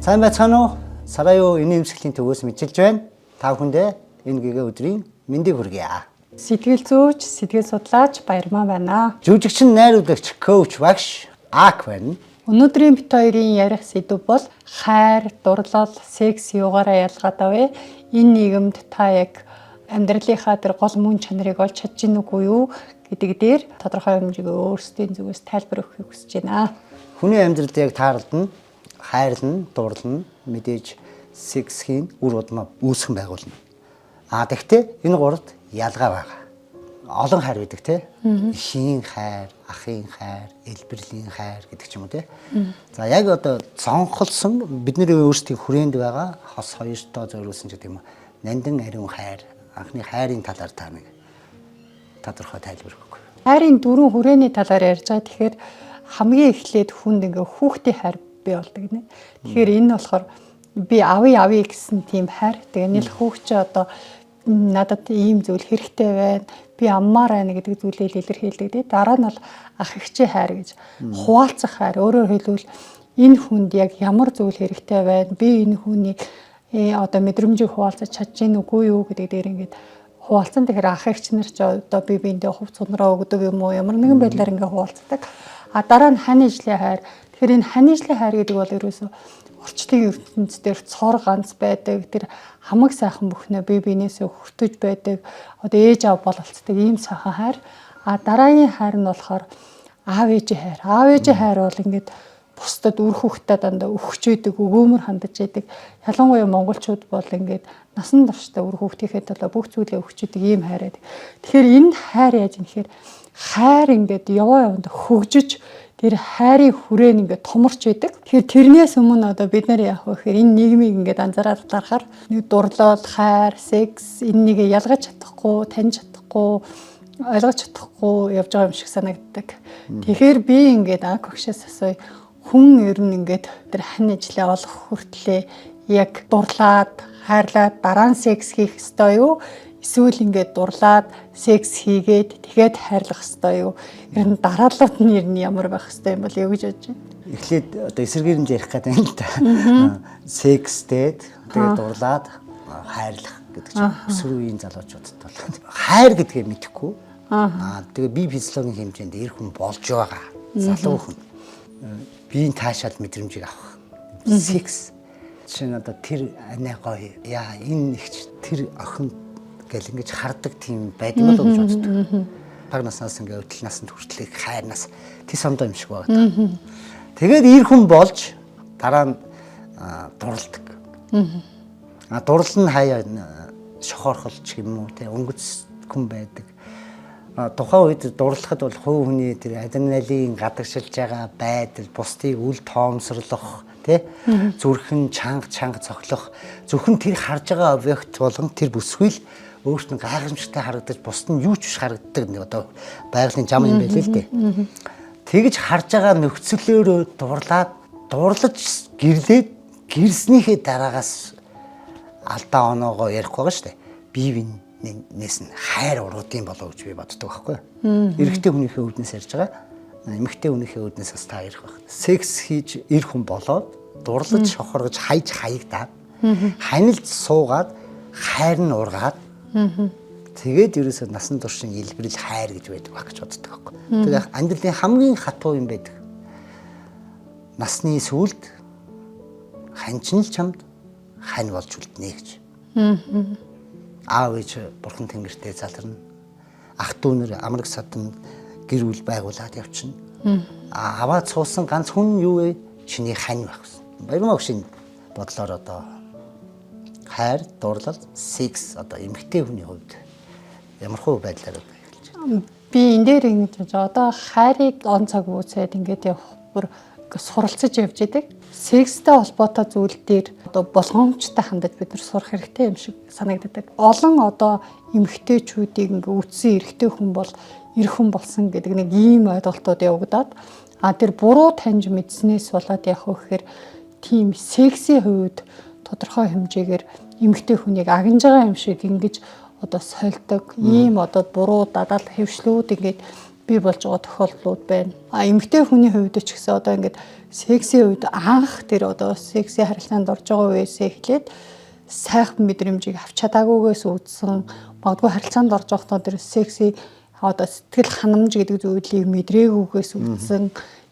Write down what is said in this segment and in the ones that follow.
Сайн байцгаана уу? Сараю энэ эмсгэлийн төвөөс мэдчилж байна. Та бүхэндээ энэ гэгээ өдрийн мэндийг хүргье. Сэтгэл зүйч, сэтгэл судлаач Баярмаа байна. Жүжигчин, найруулагч, коуч, багш Ак байна. Өнөөдрийн бит хоёрын ярих сэдэв бол хайр, дурлал, секс юугаараа ялгаатай вэ? Энэ нийгэмд та яг амьдралынхаа тэр гол мөн чанарыг олж чадж гин үгүй юу гэдэг дээр тодорхой хэмжээгээр өөрсдийн зүгээс тайлбар өгөхийг хүсэж байна. Хүний амьдралд яг таарлна, хайрлна, дурлна, мэдээж сексхийн үр удмаа үүсгэн байгуулна. А тэгтээ энэ гуравт ялгаа байгаа. Олон хайр байдаг те. Эхийн хайр, ахын хайр, элбэрлийн хайр гэдэг ч юм уу те. За яг одоо цонхолсон бидний өөрсдийн хүрээнд байгаа хос хоёртоо зориулсан ч гэдэг юм уу. Нандин ариун хайр, анхны хайрын талаар та нэг тодорхой тайлбар өгөхгүй. Хайрын дөрвөн хүрээний талаар ярьж байгаа. Тэгэхээр хамгийн эхлээд хүнд ингээ хүүхдийн хайр бий болдог нэ. Тэгэхээр энэ болохоор би авъя авъя гэсэн тийм хайр. Тэгээ нэл хүүхд чи одоо надад ийм зүйл хэрэгтэй байна. Би аммаар байна гэдэг зүйлийг илэрхийлдэг тий. Дараа нь бол ах эгчийн хайр гэж хуваалцах хайр. Өөрөөр хэлбэл энэ хүнд яг ямар зүйл хэрэгтэй байна. Би энэ хүний одоо мэдрэмжийг хуваалцаж чадж гин үгүй юу гэдэг дээр ингээд хуваалцсан. Тэгэхээр ах эгч нар ч одоо бие биендээ хувц сунраа өгдөг юм уу ямар нэгэн байдлаар ингээ хуваалцдаг. А дараа нь хань ижлийн хайр. Тэгэхээр энэ хань ижлийн хайр гэдэг бол ерөөсөө орчлын ертөнц дээр цор ганц байдаг. Тэр хамаг сайхан бүхнээ бие биенээсээ хүртэж байдаг. Одоо ээж аав бололцдог ийм сайхан хайр. А дараагийн хайр нь болохоор аав ээжийн хайр. Аав ээжийн хайр бол ингээд бусдад үр хүүхдээ дандаа өгч идэг, өгөөмөр хандаж идэг. Ялангуяа монголчууд бол ингээд насан туршдаа үр хүүхдийнхээ төлөө бүх зүйлээ өгч идэг ийм хайр байдаг. Тэгэхээр энэ хайр яаж юм гэхээр хайр ингээд яваа явандаа хөгжиж тэр хайрын хүрээ нь ингээд томорч идэг. Тэгэхээр тэрнээс өмнө одоо бид нар яах вэ гэхээр энэ нийгмийг ингээд анзаараад дарахаар нэг дурлал, хайр, секс энэ нэгэ ялгаж чадахгүй, таньж чадахгүй, ойлгож чадахгүй явж байгаа юм шиг санагддаг. Тэгэхээр би ингээд анх багшаас асууя. Хүн ер нь ингээд тэр хань ажлаа олох хүртлээ яг дурлаад, хайрлаад дараа нь секс хийх ёстой юу? Эсвэл ингээд дурлаад секс хийгээд тэгээд хайрлах ёстой юу? Ер нь дараалал нь ер нь ямар байх ёстой юм бол юу гэж бодож байна? Эхлээд одоо эсэргээр нь ярих гэдэг юм л та. Секстэд тэгээд дурлаад хайрлах гэдэг чинь өсвөр үеийн залуучуудад бол хайр гэдгээ мэдэхгүй. Аа тэгээ бие физиологийн хэмжээнд эр хүн болж байгаа. Залуу хүн биеийн таашаал мэдрэмжийг авах. Секс жишээ нь одоо тэр анаа гоё. Яа энэ ихч тэр охин гэл ингэж хардаг тийм байдаг болов уу гэж боддог. Баг наснаас ингээ өтөл насанд хүртлэх хайрнаас тис ондоо юм шиг байгаа. Тэгээд эр хүн болж дараа нь дурладаг. А дурлал нь хаяа шохоорхол ч юм уу те өнгөц хүн байдаг. А тухайн үед дурлахад бол хувь хүний тэр адреналин гадагшилж байгаа байдал, бусдыг үл тоомсорлох те зүрхэн чанга чанга цохлох, зөвхөн тэр харж байгаа объект болгон тэр бүсгүй л өөрт нь гайхамшигтай харагдаж бусд нь юу ч биш харагддаг нэг одоо байгалийн зам юм байл л дээ. Тэгж харж байгаа нөхцөлөөрөө дурлаад дурлаж гэрлээд гэрснийхээ дараагаас алдаа оноогоо ярихгүй байгаа шүү дээ. Бие биенээс нь хайр уруудын болов гэж би боддог байхгүй. Эрэгтэй хүнийхээ үүднээс ярьж байгаа. Эмэгтэй хүнийхээ үүднээс бас та ярих байх. Секс хийж эр хүн болоод дурлаж шохоргож хайж хаягдаад ханилд суугаад хайр нь ургаад тэгээд ерөөсөө насан туршийн илбэрэл хайр гэж байдаг байх гэж боддог байхгүй. Тэгээ амьдралын хамгийн хатуу юм байдаг. Насны сүүлд ханчин л чамд хань болж үлднэ гэж. Аав ээж бурхан тэнгэртээ заларна. Ах дүү нар амраг садан гэр бүл байгуулад явчихна. А аваад суусан ганц хүн юу вэ? Чиний хань байх гэсэн. Баярмаа өгшин бодлоор одоо хайр, дурлал, секс одоо эмэгтэй хүний хувьд ямар хуу байдлаар одоо эхэлж байна. Би энэ дээр ингэж бодож байгаа. Одоо хайрыг он цаг үүсээд ингээд явах бүр суралцаж явж идэг. Секстэй холбоотой зүйл дээр одоо болгоомжтой хандаж бид нар сурах хэрэгтэй юм шиг санагддаг. Олон одоо эмэгтэйчүүдийг ингээ үтсэн эрэгтэй хүн бол эр хүн болсон гэдэг нэг ийм ойлголтууд явагдаад а тэр буруу таньж мэдснээс болоод яг вэ гэхээр тийм сексийн хувьд тодорхой хэмжээгээр эмэгтэй хүнийг агнж байгаа юм шиг ингэж одоо сольдог ийм одоо буруу дадаал хэвшлүүд ингээд бий болж байгаа тохиолдлууд байна. А эмэгтэй хүний хувьд ч гэсэн одоо ингээд сексийн үед анх тэр одоо сексийн харилцаанд орж байгаа үеэсээ эхлээд сайхан мэдрэмжийг авч чадаагүйгээс үүдсэн, магадгүй харилцаанд орж байхдаа тэр секси одоо сэтгэл ханамж гэдэг зүйлийг мэдрээгүйгээс үүдсэн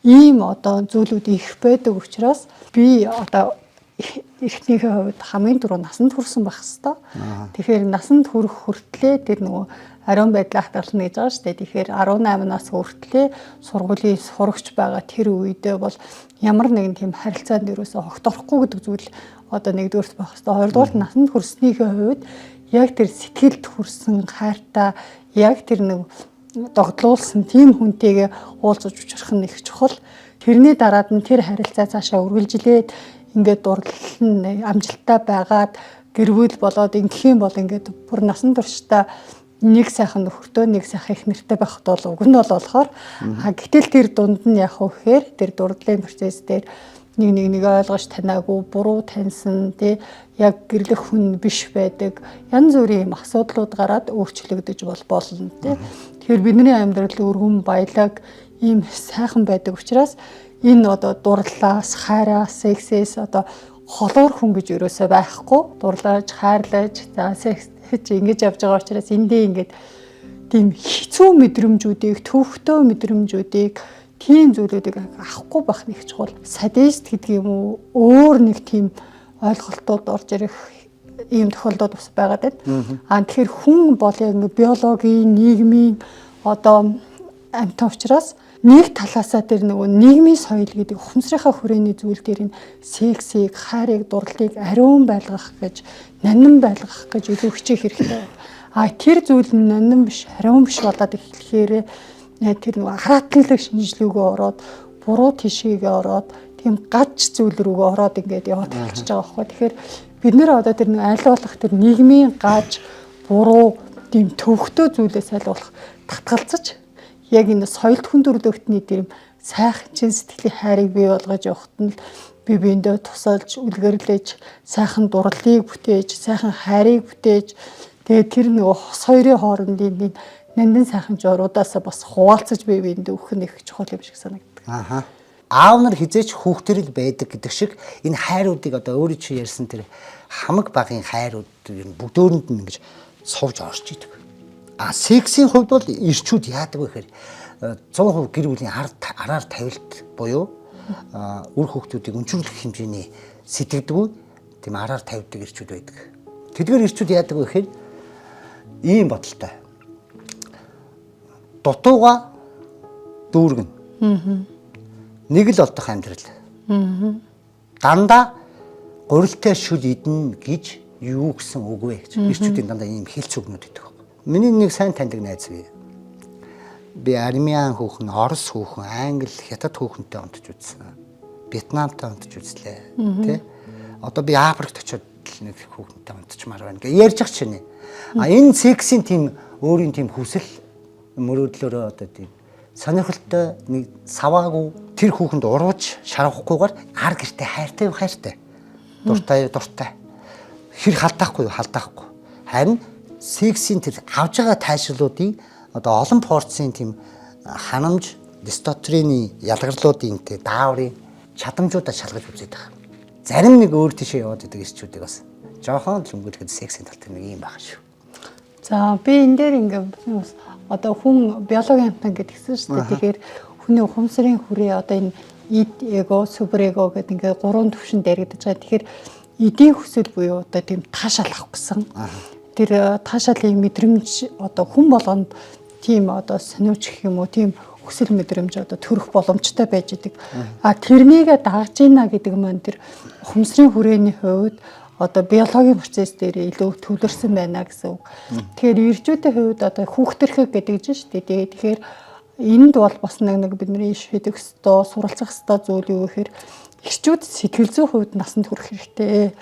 ийм одоо зүйлүүд их байдаг учраас би одоо эртнийхээ хувьд хамгийн түрүү насанд хүрсэн байх хэвээр. Тэгэхээр насанд хүрэх хүртлээ тэр нөгөө ариун байдлаа хадгална гэж байгаа шүү дээ. Тэгэхээр 18 нас хүртлээ сургуулийн сурагч байгаа тэр үедээ бол ямар нэгэн тийм харилцаанд ерөөсөө огт орохгүй гэдэг зүйл одоо нэгдүгээрт байх хэвээр. Хоёрдугаарт насанд хүрснийхээ хувьд яг тэр сэтгэлд хүрсэн хайртай, яг тэр нэг догдлуулсан тийм хүнтэйгээ уулзаж учрах нь их чухал. Тэрний дараад нь тэр харилцаа цаашаа үргэлжилээд ингээд дурлал нь амжилттай байгаад гэр бүл болоод ингэх юм бол ингээд бүр насан туршдаа нэг сайхан нөхөртөө, нэг сайхан их нэртэй байхад бол уг нь бол болохоор, гэтэл тэр дунд нь яг гэхээр тэр дурдлын процесс дээр нэг нэг нэг ойлгож танаагүй, буруу таньсан тий, яг гэрлэх хүн биш байдаг, янз бүрийн юм асуудлууд гараад өөрчлөгдөж бол болно тий. Тэгэхээр бидний амьдрал өргөн баялаг ийм сайхан байдаг учраас энэ одоо дурлалаас, хайраас, сексээс одоо холуур хүн гэж ерөөсөө байхгүй. Дурлаж, хайрлаж, за секс чи ингэж явж байгаа учраас эндээ ингээд тийм хэцүү мэдрэмжүүдийг, төвхтөө мэдрэмжүүдийг, тийм зүйлүүдийг авахгүй байх нэг чухал. Садист гэдэг юм уу, өөр нэг тийм ойлголтууд орж ирэх ийм тохиолдлууд бас байгаад байна. Аа тэгэхээр хүн бол яг ингээ биологийн, нийгмийн одоо амьтан учраас нэг талаасаа тэр нөгөө нийгмийн соёл гэдэг ухамсарынхаа хүрээний зүйл дээр энэ сексийг, хайрыг, дурлалыг ариун байлгах гэж, нанин байлгах гэж илүү хичээх хэрэгтэй. А тэр зүйл нь нанин биш, ариун биш болоод эхлэхээр тэр нөгөө хараатанлаг шинжилгээгөө ороод, буруу тишээгээ ороод, тийм гаж зүйл рүүгээ ороод ингээд яваад эхэлчихэж байгаа байхгүй. Тэгэхээр бид нэр одоо тэр нэг аль болох тэр нийгмийн гаж, буруу, тийм төвхтөө зүйлээс аль болох татгалзаж, яг энэ соёлт хүн төрлөختний тэр сайхан чин сэтгэлийн хайрыг бий болгож явахад нь бие биендээ тусалж, үлгэрлэж, сайхан дурлалыг бүтээж, сайхан хайрыг бүтээж, тэгээд тэр нөгөө хос хоёрын хоорондын нэг нандин сайхан жоруудаасаа бас хуваалцаж бие биендээ өгөх нь их чухал юм шиг санагддаг. Аха. Аав нар хизээч хүүхдэрэл байдаг гэдэг шиг энэ хайруудыг одоо өөрөө чи ярьсан тэр хамаг багын хайрууд ер нь бүгдөөрэнд нь ингэж сувж орж идэг. А сексийн хувьд бол ирчүүд яадаг вэ гэхээр 100% гэр бүлийн араар тавилт буюу үр хүүхдүүдийг өнчрлөх хэмжээний сэтгэдэггүй тийм араар тавьдаг ирчүүд байдаг. Тэдгээр ирчүүд яадаг вэ гэхээр ийм бодолтой. Дутууга дүүргэн. Нэг л олдох амьдрал. Дандаа гурилтай шүл идэнэ гэж юу гэсэн үг вэ гэж. Ирчүүдийн дандаа ийм хэлц үгнүүд идэх. Миний нэг сайн таньдаг найз бий. Би армян хүүхэн, орос хүүхэн, англи, хятад хүүхэнтэй онтож үзсэн. Вьетнамтай онтож үзлээ. Тэ? Одоо би Африкт очиод нэг хүүхэнтэй онтчмаар байна гэж ярьж ах чинь. А энэ сексийн тийм өөрийн тийм хүсэл мөрөөдлөөрөө одоо тийм сонирхолтой нэг саваагүй тэр хүүхэнд урвж шарвахгүйгээр ар гэрте хайртай юу хайртай. Дуртай юу дуртай. Хэр халдаахгүй юу халдаахгүй. Харин сексийн тэр авж байгаа тайшруулуудын одоо олон порцийн тийм ханамж, тестостероны ялгарлуудын тэ дааврын чадамжуудаа шалгаж үзээд байгаа. Зарим нэг өөр тийшээ яваад идэг ирчүүдийг бас жоохон л өнгөлөхөд сексийн тал тэр нэг юм байгаа шүү. За би энэ дээр ингээ бас одоо хүн биологийн амьтан гэдгсэн шүү дээ. Тэгэхээр хүний ухамсарын хүрээ одоо энэ ид, эго, супер эго гэдэг ингээ гурван түвшинд яригдаж байгаа. Тэгэхээр эдийн хүсэл буюу одоо тийм таашаал авах гэсэн. Тэр таашаалын мэдрэмж одоо хүн болгонд тийм одоо сониуч гэх юм уу, тийм хүсэл мэдрэмж одоо төрөх боломжтой байж идэг. А тэрнийгээ дагаж ийна гэдэг маань тэр ухамсарын хүрээний хувьд одоо биологийн процесс дээр илүү төвлөрсөн байна гэсэн үг. Тэгэхээр иржүүдийн хувьд одоо хүүхдэрхэг гэдэг чинь шүү дээ. Тэгэхээр энд бол бас нэг бидний шийдэх ёстой, суралцах ёстой зүйл юу гэхээр эрчүүд сэтгэл зүйн хувьд насанд хүрэх хэрэгтэй.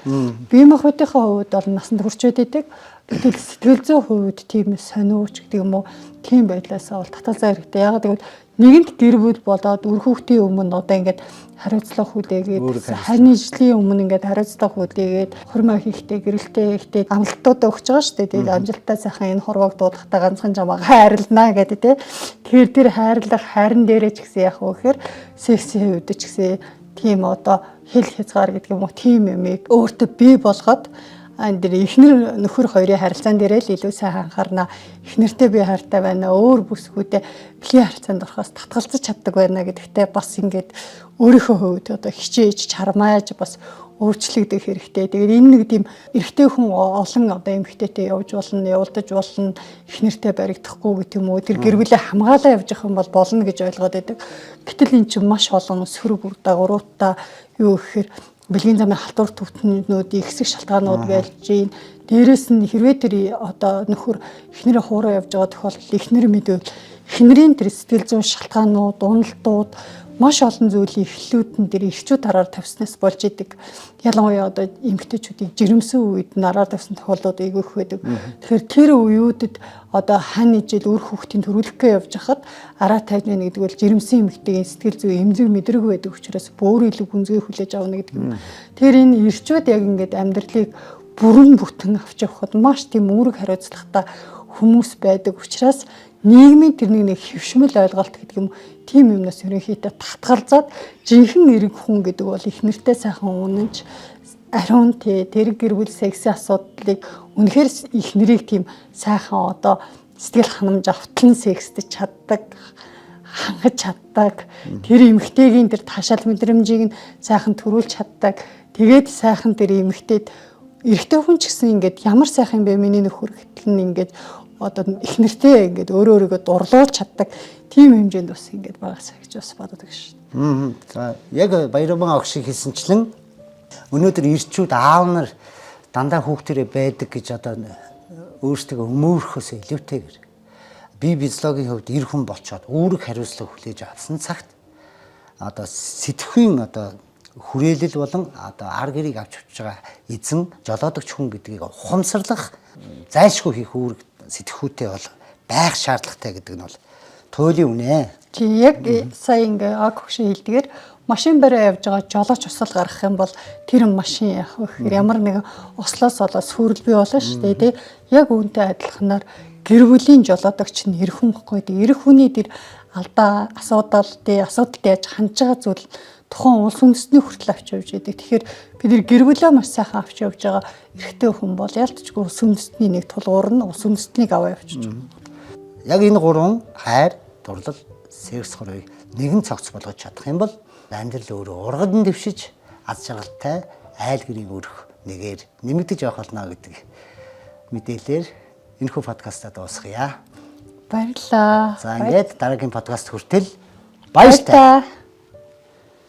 Бие махбодынхаа хувьд бол насанд хүрчээд идэг. Гэтэл сэтгэл зүйн хувьд тийм сониуч гэдэг юм уу, тийм байдлаасаа бол таталзаа хэрэгтэй. Яг гэвэл Нэгэнт гэр бүл болоод үр хүүхдийн өмнө одоо ингээд хариуцлага хүлээгээд хань ижлийн өмнө ингээд хариуцлага хүлээгээд хурмаа хийхдээ гэрэлтэй хийхдээ амлалтуудаа өгч байгаа шүү дээ. Тэгээд амжилттай сайхан энэ хорвоог дуудахтаа ганцхан жамаа хайрлнаа гэдэг тий. Тэгэхээр тэр хайрлах хайран дээрээ ч гэсэн яг уу гэхээр сексийн хувьд ч гэсэн тийм одоо хэл хязгаар гэдэг юм уу тийм юмыг өөртөө бий болгоод энэ дэр эхнэр нөхөр хоёрын харилцаан дээрээ л илүү сайн анхаарна. Эхнэртэй би хайртай байна. Өөр бүсгүүдээ бэлгийн харилцаанд орохоос татгалзаж чаддаг байна гэдэгтээ бас ингээд өөрийнхөө хувьд одоо хичээж чармааж бас өөрчлөгдөх хэрэгтэй. Тэгээд энэ нэг тийм эрэгтэй хүн олон одоо эмэгтэйтэй явж болно, явуулдаж болно, эхнэртэй баригдахгүй гэх юм уу. Тэр гэр бүлээ хамгаалаа явж явах юм бол болно гэж ойлгоод байдаг. Гэтэл эн чинь маш олон сөрөг үр дагавруудтай юу гэхээр бэлгийн замын халтур төвтнүүд ихсэх шалтгаанууд байж гин. Дээрээс нь хэрвээ тэр одоо нөхөр эхнэрээ хуурай явж байгаа тохиолдолд эхнэр мэдвэл эхнэрийн тэр сэтгэл зүйн шалтгаанууд, уналтууд маш олон зүйлийн эхлэлүүд нь тэр эрчүүд араар тавьснаас болж идэг. Ялангуяа одоо эмэгтэйчүүдийг жирэмсэн үед нараар тавьсан тохиолдлууд айгүй их байдаг. Тэгэхээр тэр үеүүдэд одоо хань ижил үр хүүхдийн төрүүлэхгээ явж хахад араа тавьж байна гэдэг бол жирэмсэн эмэгтэйгийн сэтгэл зүй эмзэг мэдрэг байдаг учраас бөөр илүү гүнзгий хүлээж авна гэдэг юм. Тэгэхээр энэ эрчүүд яг ингээд амьдралыг бүрэн бүтэн авч явхад маш тийм үүрэг хариуцлагатай хүмүүс байдаг учраас нийгмийн тэр нэг хэвшмэл ойлголт гэдэг юм тийм юмнаас ерөнхийдөө татгалзаад жинхэнэ эрг хүн гэдэг бол их нэртэй сайхан үнэнч ариун тий тэр гэр бүл сексийн асуудлыг үнэхээр их нэрийг тийм сайхан одоо сэтгэл ханамж авталн секстэй чаддаг хангаж чаддаг тэр эмэгтэйгийн тэр таашаал мэдрэмжийг нь сайхан төрүүлж чаддаг тэгээд сайхан тэр эмэгтэйд эрэгтэй хүн ч гэсэн ингээд ямар сайхан юм бэ миний нөхөр гэтэл нь ингээд одоо их нэртэй ингээд өөрөө өөрийгөө дурлуулж чаддаг тийм хэмжээнд бас ингээд багасаа гэж бас боддог шүү дээ. За яг Баярман огш шиг хэлсэнчлэн өнөөдөр ирчүүд аав нар дандаа хүүхдэрээ байдаг гэж одоо өөрсдөө өмөөрөхөөс илүүтэйгээр бие физиологийн хувьд эр хүн болчоод үүрэг хариуцлага хүлээж авсан цагт одоо сэтгхийн одоо хүрээлэл болон одоо ар гэрийг авч явж байгаа эзэн жолоодогч хүн гэдгийг ухамсарлах зайлшгүй хийх үүрэг сэтгхүүтэй бол байх шаардлагатай гэдэг нь бол туйлын үнэ. Чи яг сая ингээ аг хөшөө хэлдгээр машин бариа явж байгаа жолооч усал гаргах юм бол тэр машин яах вэ гэхээр ямар нэгэн ослоос болоод сүрэл бий болно шүү дээ тий. Яг үүнтэй адилханаар гэр бүлийн жолоодогч нь эр хүн гэхгүй тий. Эр хүний тэр алдаа асуудал тий асуудалд яаж хандж байгаа зүйл тухайн улс үндэстний хүртэл авч явж идэг. Тэгэхээр бид нар гэр бүлээ маш сайхан авч явж байгаа эрэгтэй хүн бол ялтчгүй улс үндэстний нэг тулгуур нь улс үндэстнийг аваа явчих. Яг энэ гурван хайр, дурлал, секс гурвыг нэгэн цогц болгож чадах юм бол амьдрал өөрөө ургадан дэвшиж аз жаргалтай айл гэрийн өрх нэгээр нэмэгдэж явах болно гэдэг мэдээлэлээр энэхүү подкастаа дуусгая. Баярлалаа. За ингээд дараагийн подкаст хүртэл баяртай.